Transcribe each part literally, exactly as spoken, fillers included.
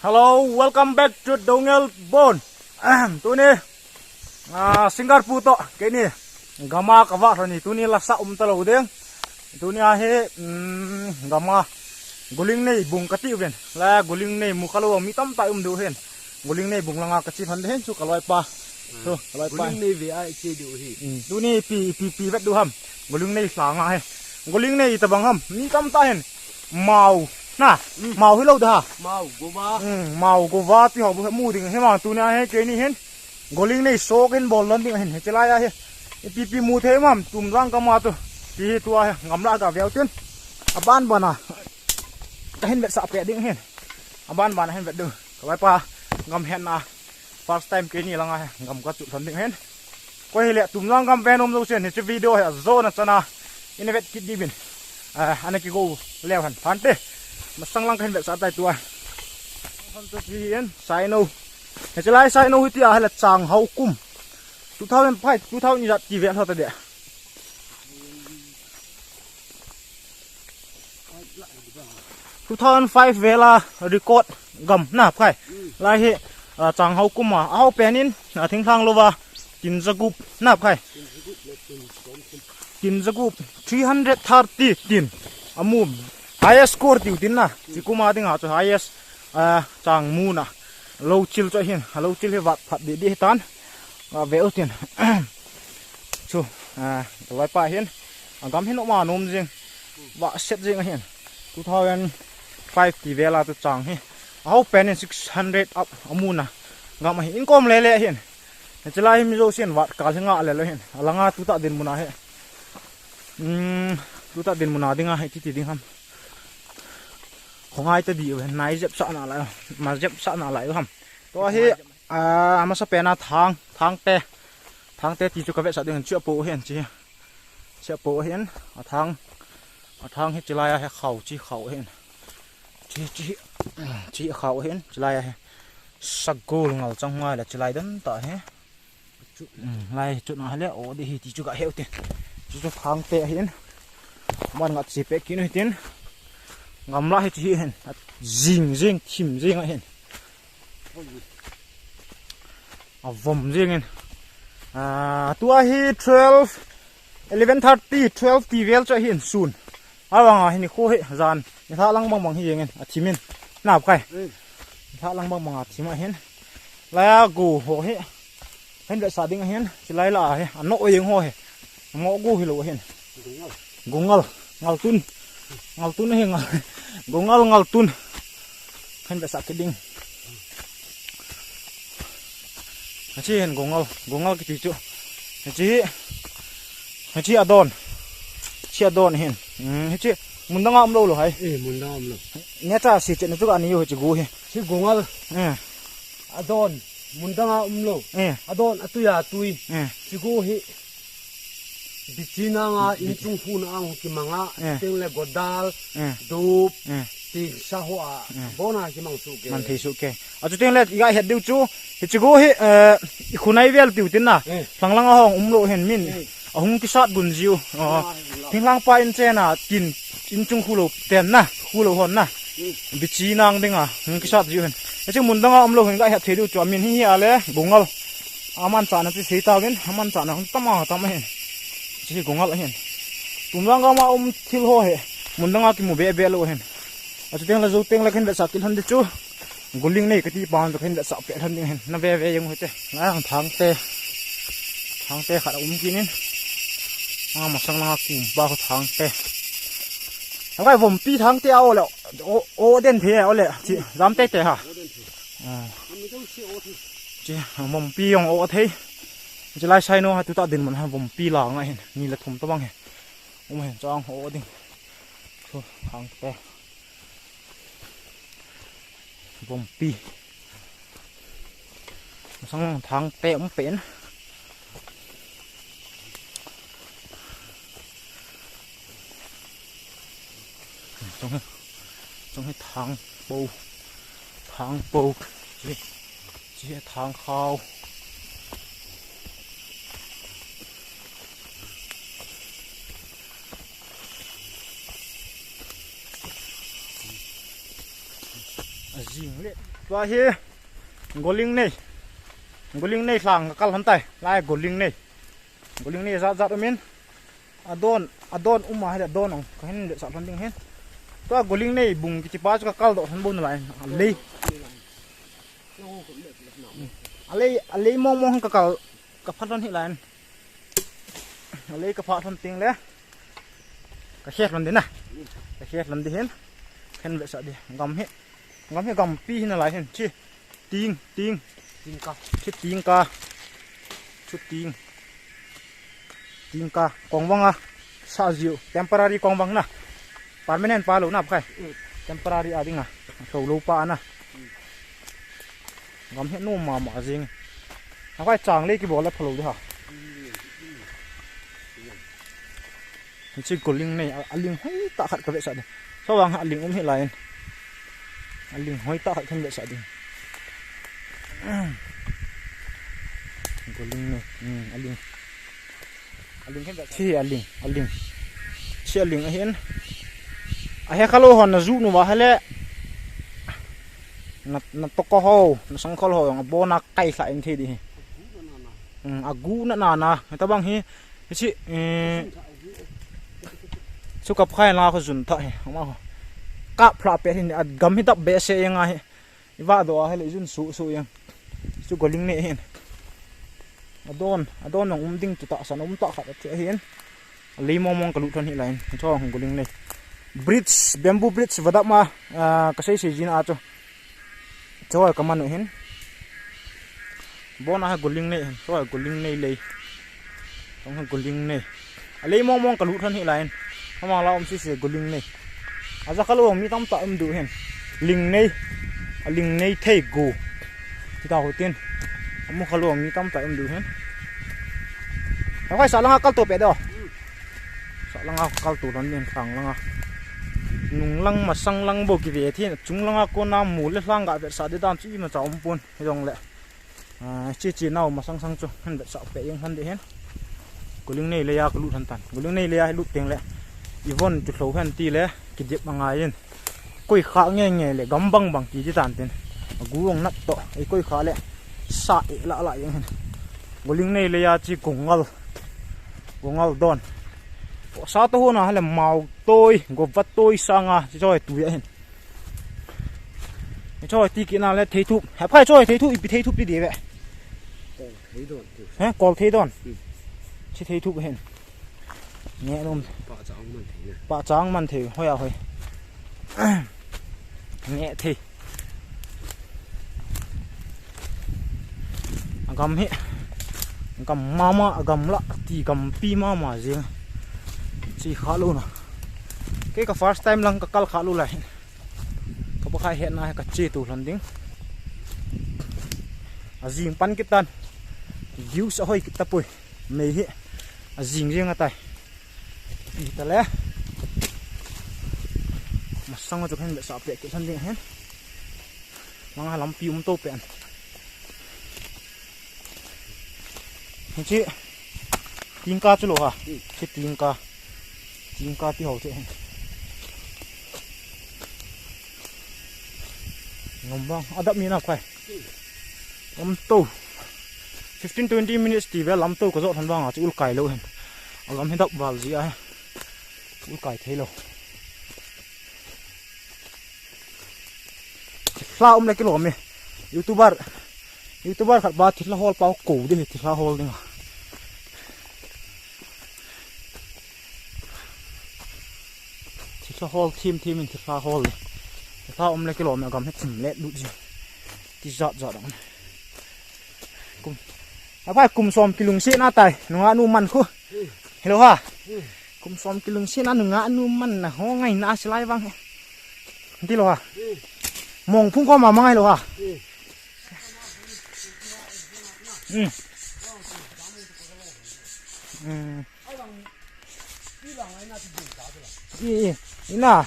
Hello, welcome back to Dongel Bon. Tuni, ah, Singapore to, keini gam a kava lhon hi, tuni lasa um talou ding. Tuni a hi, um, gam a Guling Nei bung kati uvin. La Guling Nei mu khalou mi tamtah um diu hin. Guling Nei bung langa kache lhon ding hin chu kaloipa. Chu kaloipa. Guling Nei ve a che diu hi. Um, tuni ipi, ipi, ipi vet diu ham. Guling Nei langa hi. Guling Nei tabang ham. Mi tamtah hin. Mau. Na. Um. Mau hilou da. Mau, gova. Um, mau, gova ti ho mu ding hi ma tuni a hi keini hin. Guling Nei sok hin bol lhon ding hin. Hichelai a hi. Ipi, ipi mu thei mam. Tumjang gam a tu. Ti hi tua hi. Gam la ga veu tin. Aban bana. Kahin vetsah peh ding hin. Aban bana hin vet diu. Kaloipa. Gam hetna. First time keini langa hi. Gam kache lhon ding hin. Koi hile, Tumjang gam ven um jousen, hiche video hi ajona chana ina vet kit diuvin. Ah, ana kigo leu hen. Phante. Masang lang kahin vetsah tai tua. Phante chu hin, Saino. Hichelai Saino hi tia hile Changhao kum. Two thousand five, two thousand ijat ti vel ho ta de. Two thousand five vela record gam na phai. Lai hi, ah, Changhao kum a. Ahao pen in, ah, thinglhang louva, tin jagup na phai. Tin jagup, three hundred thirty tin. Amu, highest score tiu tin na. Chi kum a dinga chu highest, ah, chang mu na. Lou chil chu hin, lou chil hi vat phat di di hitan. Ah, ve u tin. Chu, ah, kaloipa hin. Agam hin oma nom jing. Vahset jing ahin. Two thousand five ti vela chu chang hi. Ahao pen in six hundred up amu na. Gam ahi inkom lele ahin. Hichelai hi mi jousen vat kal hi nga lele ahin. Alanga tuta dinmun a hi. Um, tuta dinmun a dinga hi titi ding ham. Khongai ta diu hen, nai jep sah nalai. Ma jep sah nalai ham. Tua hi, ah, amasa pen a thang, thangte. Thangte ti chu kavetsah ding hin, chu apo hin, chi. Chi apo hin, athang, athang hi chilai a hi khao, chi khao hin. Chi, chi, chi khao hin, chilai a hi. Sagol ngal chang ngai la chilai dan ta hi. Um, lai chu na le o de hi ti chu kaheu te. Chu chu thangte ahin. Man nga che pe kinu hitin. Gamla hi chi hin. Jing jing thim jing ahin. Avom jing in. Ah, tua hi twelve, eleven thirty, twelve ti vel chu ahin sun. Avanga hi nikho hi jan. Nilhah lang bang bang hi jeng in. Athim in. Nap kai. Nilhah lang bang bang athim ahin. Laiya go ho hi. Hin vetsah ding ahin, chilai la ahi, ano oyeng ho hi. Ngo gu hilou ahin. Gungal, ngal tun. Ngal tun ahi ngal. Gungal ngal tun. Hin vetsah kit ding. Hiche hin gungal, gungal kiti chu. Hiche hi, hiche adon. Hiche adon hin. Hmm, hiche mundanga umlou lou hai. Eh, mundanga umlou. Nge cha si che na chu ani yo hiche gu hi. Hiche gungal. Eh. Adon, mundanga umlou. Eh. Adon, atui a tui. Eh. Chigu hi. Bichi nanga, inchung khu na ang kimanga, eh, ting le godal, eh, dup, eh, ting sa ho a, eh, bona kimang su ke. Man thei su ke. Achu ting le, iga het diu chu, hichigu hi, eh, ikhunai vel tiu tin na. Eh. Lhang lang ahong umlou hin min. Eh. Ahung kisat gun jiu. Oh. Ah, la. Thinglhang pa in chena tin, inchung khu lou ten na, khu lou hon na. Hmm. Bichi nang dinga, hung kisat jiu hin. Hiche mundanga umlou hin ga het thei diu chu amin hi hi ale, gungal. Aman chana chu sei tauvin, aman chana hung tama tama hin. Hiche hi gungal ahin. Tumjang gama um thil ho hi, mundanga kimu be be lou hin. Achu teng la jou teng la khin vetsah kit hon di chu. Guling nei kati pa chu khin vetsah pe hon ding hin. Na ve ve jeng u hite. Na ang thangte. Thangte khat a um kit in. A masang langa kum pa khu thangte. Hawai vompi thangte a o le. O, o den the a o le. Chi, jam te te ha. Ah. Chi, vompi jong o thei. Chilai saino ha tuta dinmun ha vompi la nga hin. Ni le thum tabang hi. Um hin chang o ding. Chu, thangte. Vompi. Masang thangte um pen. Chung hi, chung hi thang po. Thang po. Chi, chi thang khao. Jing le. Tua hi goling nei. Goling nei lhang ka kal han tai. Lai goling nei. Goling nei jat jat umin. Adon, adon um a, adon ong ka hin le sa lhon ding hin. Tua goling nei bung kiti pa chu ka kal doh lhon bon lai. Alei. Alei, alei mong mong ka kal ka phat lhon hi lai. Alei ka phat lhon ting le. Ka khet lhon ding na. Ka khet lhon ding hin. Khen ve sa ding. Gam hi. Gam hi gam pi hin lai hin. Chi. Ting, ting. Ting ka. Chi ting ka. Chu ting. Ting ka. Kong vang a. Sa jiu. Temporary kong vang na. Permanent pa lo na khai. Temporary a ding a. Lo lo pa na. Gam hi nu ma ma jing. Akai chang le kibol le phalo de ha. Hichi goling nei, a, aling hoi ta khat ka ve sa de. So wang aling um hi lai. Aling hoi ta khat kan ve sa de. Goling nei, hmm, aling. Aling kan ve. Chi aling, aling. Chi aling ahin. A he khalo hon na ju nu wa hele. Na, na to ko ho, na sang khol ho, a bona kai sa in thi di. Hmm, a gu na na na. Ta bang hi, hi chi, eh, chu kap khai la ko jun ta hi. Ama ho. Kap phla pe hin a gam hi dap be se yang a hi. I va do a hele jun su su yang. Chu goling nei hin. Adon, adon nong um ding tu ta san um ta khat a chu hin. Lei mong mong ka lut thon hi lai. Chu goling nei. Bridge, bamboo bridge vadap ma, ah, ka sei sei jin a chu. Choi ka man u hin. Bona ha goling nei hin. Choi goling nei lei. Tong ha goling nei. A lei mong mong ka lut thon hi lai hin. Hama la um si si goling nei. A ja kalo mi tam ta um du hin. Ling nei. A ling nei thei gu. Ti ta ho tin. Amu kalo mi tam ta um du hin. Akai sa langa kal to pe do. Sa langa kal to lon din sang langa. Nung lang ma sang lang bo ki ve thin. Chung langa ko na mu le lang ga ve sa de dan chi ma cha um pon. Hi dong le. Ah, chi chi nau ma sang sang chu. Han ve sa pe ing han de hin. Goling nei le ya ka lut han tan. Goling nei le ya lut teng le. I von chu lo han ti le. Ki dip ma ngai in. Koi kha nge nge le gam bang bang ti di tan tin. A gu ong nat to. Ei koi kha le. Sa e la la yang hin. Goling nei le ya chi gongal. Gongal don. Sa to ho na le mau toi, go vat toi sanga. Chi choi tu ya hin. Choi ti ki na le thei thup. Ha phai choi thei thup, ipi thei thup ti di ve. Kol thei don. He, kol thei don. Hmm. Chi thei thup hin. Nge nom. Pa chang man thei na. Pa chang man thei, hoi a hoi. Nge thei. Agam hi. Agam mama, agam la, ti gam pi mama jing. Chi kha lo na. Kei ka first time lang ka kal kha lo lai. Ka pa khai he na ka che tu lhon ding. A jing pan kitan. Views a hoi kita pui. Mei hi. A jing jing a tai. Ita le. Masang chu khen le sa pe ke san ding hen. Manga lampi um to pen. Chi tingka chu lo ha. Chi tingka. Tingka ti ho che hen. Ngom bang adap mi na khai. Lamto. Fifteen twenty minutes ti ve lamto ka jot han bang a chu ul kai lo hen. Alam hi dap val ji a. Ul kai thei lo. Thla um le kilom e. YouTuber. YouTuber khat ba thla hol pa ko de thla hol ding a. Thla hol thim thim in thla hol. Thla um le kilom e gam he thim let lut ji. Ti jat jat ang. Kum. Apai kum som kilungset na tai. Nunga nu man khu. Hello ha. Kum som kilungset na nunga nu man na ho ngai na silai vang. Ti lo ha. Mong phung ko ma mangai lo ha. Hmm. Hmm. I, i, ina.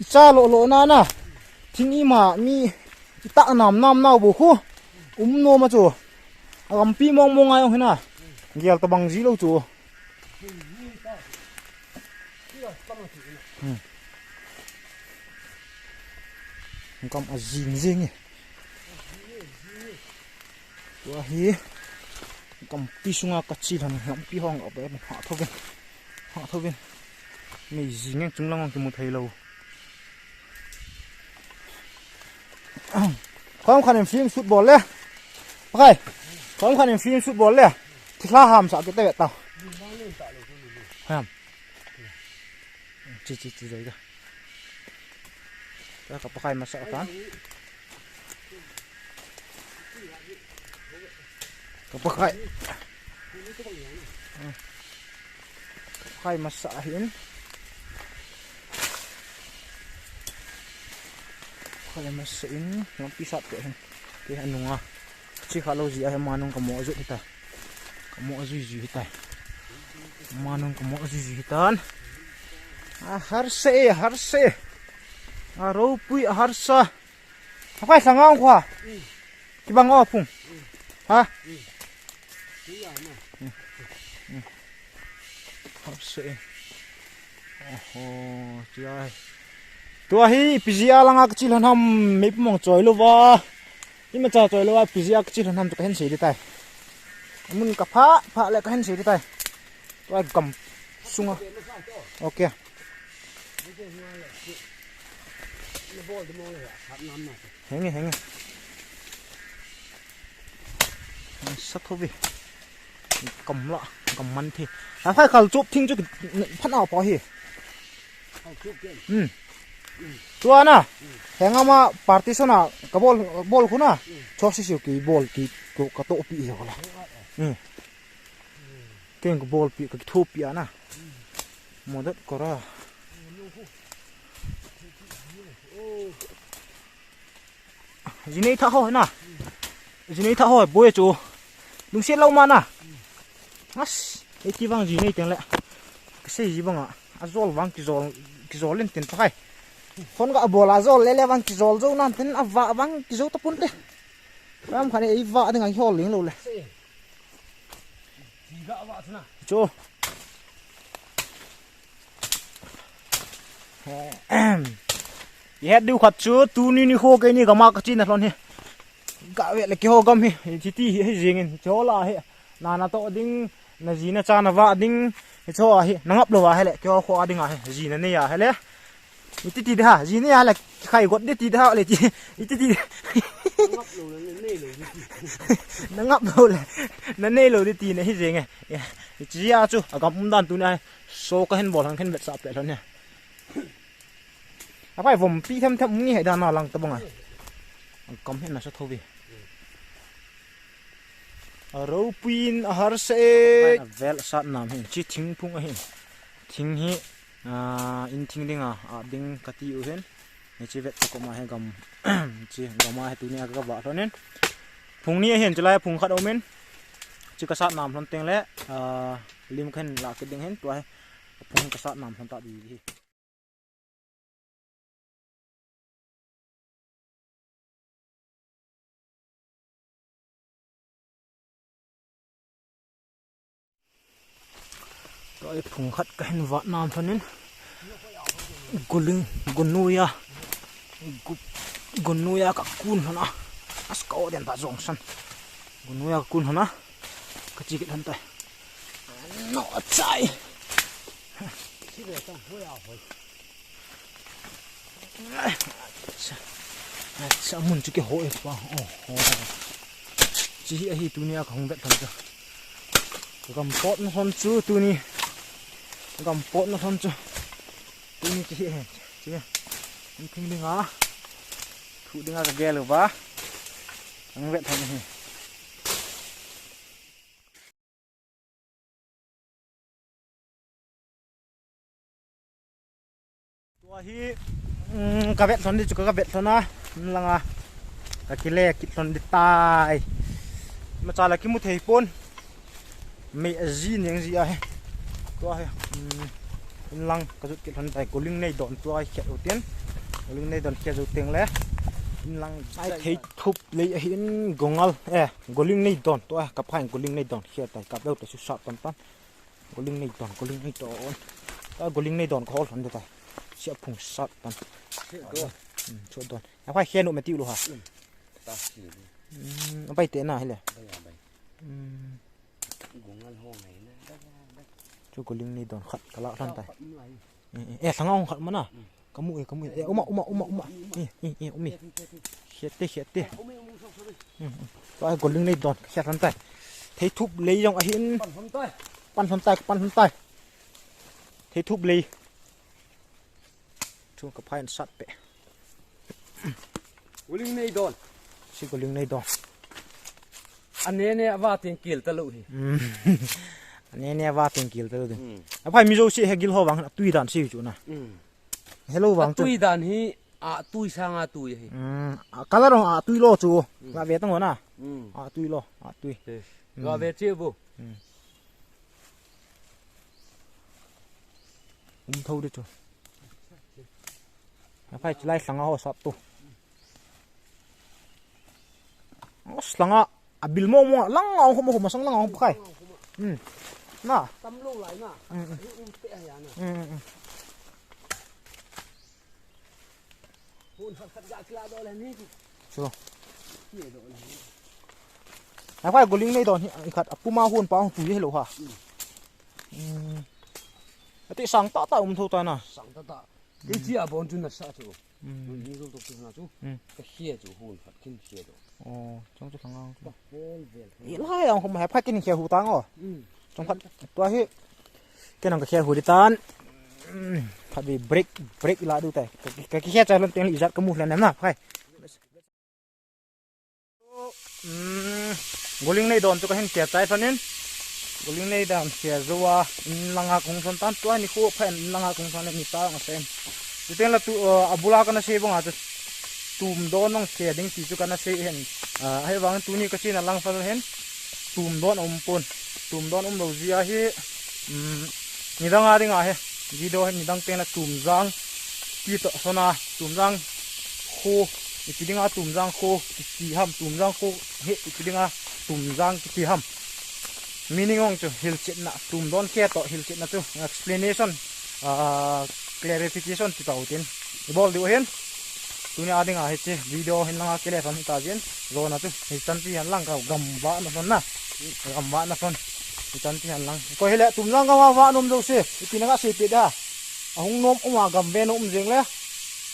I cha lo lo na na. Thing ima mi i ta nam nam nau bo khu. Um no ma chu. A lampi mong mong ai ong hina. Gial ta bang ji lo chu. Hmm. Gam ajing jing e. Tua hi gampi sunga kache lhon, gampi hung a be ha thovin. Ha thovin. Mei jing e, chunglang kimu thei lou. Khom khan in film shoot bol le. Pakai. Khom khan in film shoot bol le. Thilha hamsa kit tave tao. Ham. Chi, chi, chi, jai ka. Ka pakai masa tan. Ka pakai. Ka pakai masa hin. Pakai masa in, lampi sat pe hin. Ke anunga. Chi kha lou jeh a hi ama nung kamo jut hitai. Kamo jui jui hitai. Ama nung kamo jui jui hitan. Aharsa e, aharsa e. Aropui aharsa. Hakai sanga ong kho. Kibang o phung. Ha? Aharsa e. Oho, chi ai. Tua hi ipi jeh a langa kache lhon ham, mei pumong choi louva. Imacha choi louva, ipi jeh a kache lhon ham chu kahin sei ding tai. Amun kapha, pha le kahin sei ding tai. Tua gam sunga. Okay. Henge, henge. Sa tho ve. Gam la, gam man the. A khai khal chup thing chu phan a pa hi. Hmm. Tua na. Henga ma partition a ka bol, bol khu na. Cho si siu ki bol ki ko ka to pi ho la. Hmm. Keng ka bol pi ka tho pi ana. Modat kora. Jinei tha ho na. Jinei tha ho boi chu. Lungset lou ma na. As, iti vang jinei teng le. Ka sei ji banga. Ajol vang kijol, kijol in tin pa khai. Phone ka bol ajol le le vang kijol jou nan tin ava vang kijou tapon te. Ram khan ei va ding a hol ling lou le. Chu. Ihet diu khat chu tuni nikho keini gam a kache na lhon hi. Gave le keiho gam hi, chiti hi, hi jing in, cho la hi. Na na to ding, na ji na cha na va ding, cho hi, na ngap lou a hi le, keiho kho a ding a hi, ji na nei a hi le. Iti ti da, ji nei a le, khai got de ti da le ti. Iti ti. Na ngap lou le, na nei lou de ti na hi jing e. Chi a chu, agam um dan tuni a, so kahin bol hang kahin vetsah pe lhon hi. Apai vom pi them them nge he dan a lang ta bang a. Kam he na sa tho ve. Aropui in aharsa e. Vel sat nam hin chi thing phung ahin. Thing hi, a, in thing ding a, a ding kati u hin. Ni chi vet ta ko ma he gam. Chi gam a he tuni a ka va lhon in. Phung ni ahin chulai phung khat um in. Chi ka sat nam lhon teng le, a, lim khen la kit ding hin tua he. Phung ka sat nam lhon ta di hi. Tua hi phung khat kahin vat nam lhon in. Guling, gunuya. Gu-, gunuya ka kun lhon a. As ka o den ta jong san. Gunuya ka kun lhon a. Ka chi kit lhon tai. No chai. Acha, acha, mun chu kiho e pa. Oh, oh. Chi hi ahi tuni a ka hung vet lhon chu. Ka gam pot na lhon chu tuni. Ka gam pot na lhon chu. Tuni chi hi he. Chi hi. An thing ding a. Thu ding a ka gel uva. Hung vet lhon hi. Tua hi, um, ka vet lhon di chu ka, ka vet lhon a, langa ka kile kit lhon di tai. Macha la kimu thei pon. Mei aji ning ji ahi. Tua hi, um, inlang ka jut kit lhon tai, goling nei don tua hi khet u tin. Goling nei don khet u teng le. Inlang ai thei thup lei ahin gongal, eh, goling nei don tua, ka phain goling nei don khet tai, ka beu ta su sat tan tan. Goling nei don, goling nei don. Ta goling nei don ka hol lhon di tai. Sia phung sat tan. Hmm, chu don. A phai khen u me ti u lo ha. Hmm. Ta si. Hmm, a pai te na hi le. Bai a bai. Hmm. Gungal ho ngai na. Bai a bai. Chu ko ling ni don khat ka la hlan tai. Pat mai. Eh, eh, eh, thanga hung khat mana. Hmm. Kamu e, kamu e. Eh, uma, uma, uma, uma. Eh, eh, eh, umi. Khiat te, khiat te. Hmm, hmm. Tua goling nei don, khiat hon tai. Thei thup lei jong ahin. Pan hon tai. Pan hon tai, pan hon tai. Thei thup lei. Chu ka phain sat pe. Goling nei don. Si goling nei don. Ane ne ava teng kil ta lo hi. Hmm. Ane ne ava teng kil ta lo ding. Hmm. A phai mi jo si he gil ho vang a tui dan si chu na. Hmm. Hello vang chu. Tui dan hi a tui sanga tui hi. Hmm. A color a tui lo chu. Hmm. La ve tang ho na. Hmm. A tui lo, a tui. Eh. Hmm. La ve che bu. Hmm. Um tho de chu. A phai chulai langa ho sap tu. Os langa, a bil mo mo, langa ho mo, mo sang langa ho khai. Hmm. Na. Tam lo lai na. Hmm, hmm. Ni um pe ya na. Hmm, hmm, hmm. Hun khat khat ga kila do le ni. Chu. Ni do le. A phai goling nei don hi, i khat a puma hun pa hung tu ye lo ha. Hmm. Hmm. Ati sang ta ta um tho ta na. Sang ta ta. Kei chi a bon chu na sa chu. Hmm. Hun ni zo to chu na chu. Hmm. Ka khia chu hun khat kin khia do. Oh, chong chu thang ang. Ka hol vel. I lai ang hom ha pha kin khia hu tang o. Hmm. Chong khat tua hi. Ken ang ka khia hu di tan. Hmm. Khat bi break, break la du tai. Ka, ka khia cha lon teng li jat ka mu hlan na phai. Hmm, goling nei don chu ka hin khia chai lhonin. Goling nei don khia jou a, in langa kong son tan tua ni khu pha in langa kong son ni ta nga sen. Chuteng la tu, uh, abula kana sei banga chu tum don nong khia ding ti chu kana sei hen. Uh, hei vang tuni ka china lang fel hen. Tum don um pon. Tum don um lo jia hi. Hmm, nidang a dinga he. Video he nidang teng la tum jang. Ti to sona tum jang. Khu. Ipi dinga tum jang khu. Ti ham tum jang khu. He ipi dinga tum jang ti ham. Meaning ong chu hilchetna tum don khia to hilchetna chu explanation, ah, clarification ti tau tin. I bol diu hen. Tuni a dinga hiche video hin langa kile son ta jin. Zona chu. Hi chan ti han lang ka gam va na son na. Gam va na son. Hi chan ti han lang. Ko hile tum lang gam va nom jo se. Ipi na ka se pe da. Ahung nom um a gam ve nom um jeng le.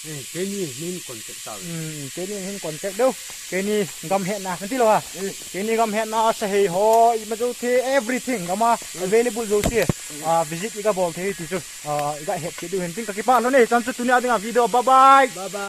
Eh, keini min contact ta. Hmm, keini hin contact deu. Keini gam hetna, kan ti lo ha. Eh. Keini gam hetna, sa hei ho, ima jo the, everything, gama available jo se. Ah, visit i ka bol the ti chu. Ah, i ka het ke du hin tin ka kipa lo ne, chan chu tuni a dinga video, bye bye. Bye bye.